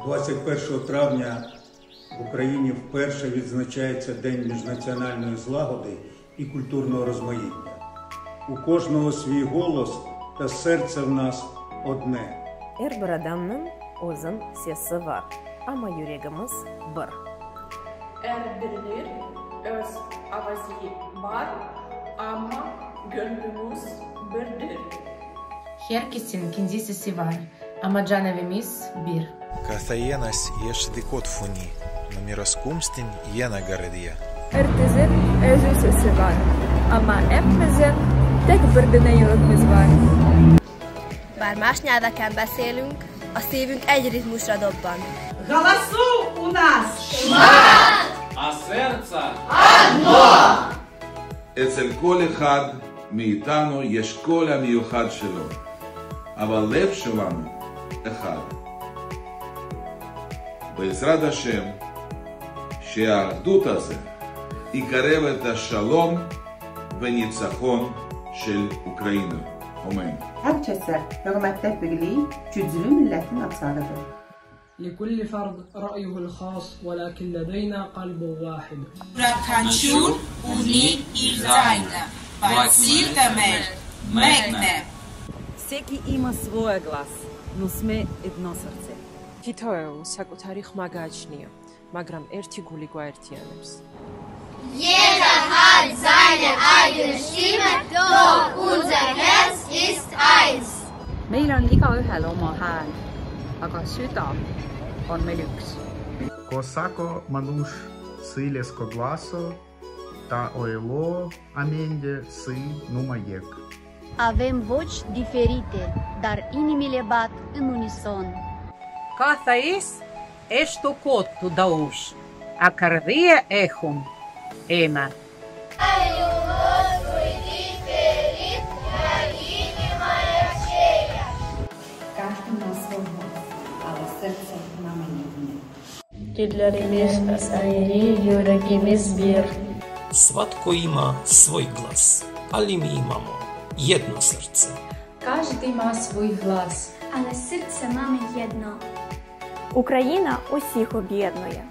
21 травня в Україні вперше відзначається День міжнаціональної злагоди і культурного розмаїття. У кожного свій голос та серце в нас одне. Er bir adamnıñ özün sesi bar, amma yüregimiz bir. Er birinin öz avazi bar, amma gönlümüz birdir. Her kesin kendi sesi var, amma can evimiz bir. Κάθε ένας έσι δικό του φωνή, να μοιρασκούμστην ένα καρδία. Er kesin özü sesi bar, amma epimizin tek bir dane yüregimiz bar. Bár más nyelveken beszélünk, a szívünk egy ritmusra dobban. Голосов у нас шмат, а сердца одно! אצל כל אחד מאיתנו יש קול המיוחד שלו, אבל לב שלנו אחד. בעזרת השם, שהאחדות הזה יקרב את השלום וניצחון של אוקראינה. אמן. Hər kəsə hörmətdə birlik güclü millətin açarıdır. لكل فرد رأيه الخاص ولكن لدينا قلب واحد. Յուրաքանչյուրն ունի իր ձայնը, բայց սիրտը մեր մեկն է։ Всеки има своя глас, но сме едно сърце. თითოეულს საკუთარი ხმა გააჩნია, მაგრამ ერთი გული გვაერთიანებს. Jeder hat seine eigene Stimme, doch unser Herz ist eins. Meil on igaühel oma hääl, aga süda on meil üks. Kosako manush silesko glaso ta oelo amende si numayek. Avem voci diferite, dar inimile bat în unison. Κάθε εις έστω κότου daúš, a καρδία έχουν ένα. Každý má svoj hlas, ale srdce máme jedno. Dillerimiz ayrı, yüregimiz bir. Svatko ima svoj glas, ali mi imamo jedno srce. Každý má svůj hlas, ale srdce máme jedno. Україна усіх об'єднує.